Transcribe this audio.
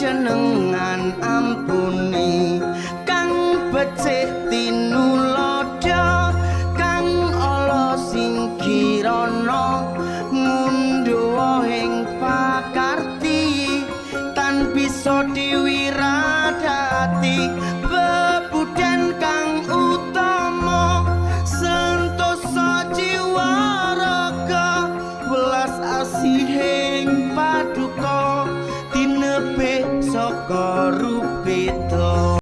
Panjenengan ampuni kang becik tinulodo, kang ala singkirana ngundhuh ing pakarti tan bisa diwiradati.